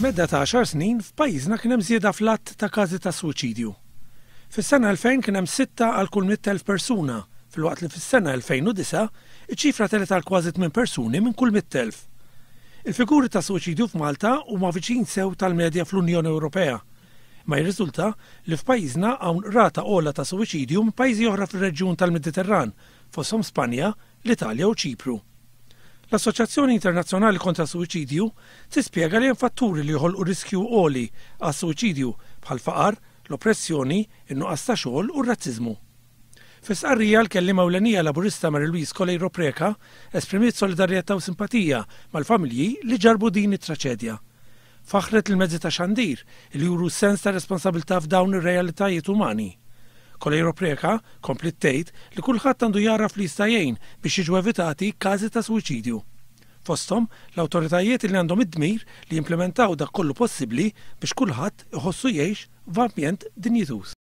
F'medda ta' għaxar snin, f'pajjiżna kien hemm żieda fl-għadd ta' każi ta' suwiċidju. Fis-sena 2000 kien hemm sitta għal kull 100,000 persuna, filwaqt li fis-sena 2009 iċ-ċifra telgħet għal kważi tmien persuni minn kull 100,000. Il-figuri ta' suwiċidju f'Malta huma viċin sew tal-medja fl-Unjoni Ewropea. Imma jirriżulta li f'pajjiżna hawn rata ogħla ta' suwiċidju minn pajjiżi oħra fir-reġjun tal-Mediterran, fosthom Spanja, l-Italja u Ċipru. L-Assoċjazzjoni Internazzjonali Kontra s-Suwiċidju tispjega li hemm fatturi li joħolqu riskju għoli għas-suwiċidju bħall-faqar, l-oppressjoni, in-nuqqas ta' xogħol u r-razziżmu. Fi stqarrija, l-kelliema ewlenija Laburista Mary Louise Coleiro Preca esprimiet solidarjetà u simpatija mal-familji li ġarrbu din it-traċedja. Faħħret lill-mezzi ta' xandir li juru sens ta' responsabilità f'dawn ir-realitajiet umani. Coleiro Preca kompliet tgħid li kulħadd għandu jagħraf li jista' jgħin biex jiġu evitati każi ta' suwiċidju. Fosthom, l-awtoritajiet li għandhom id-dmir li jimplimentaw dak kollu possibbli biex kulħadd iħossu jgħix f'ambjent dinjituż.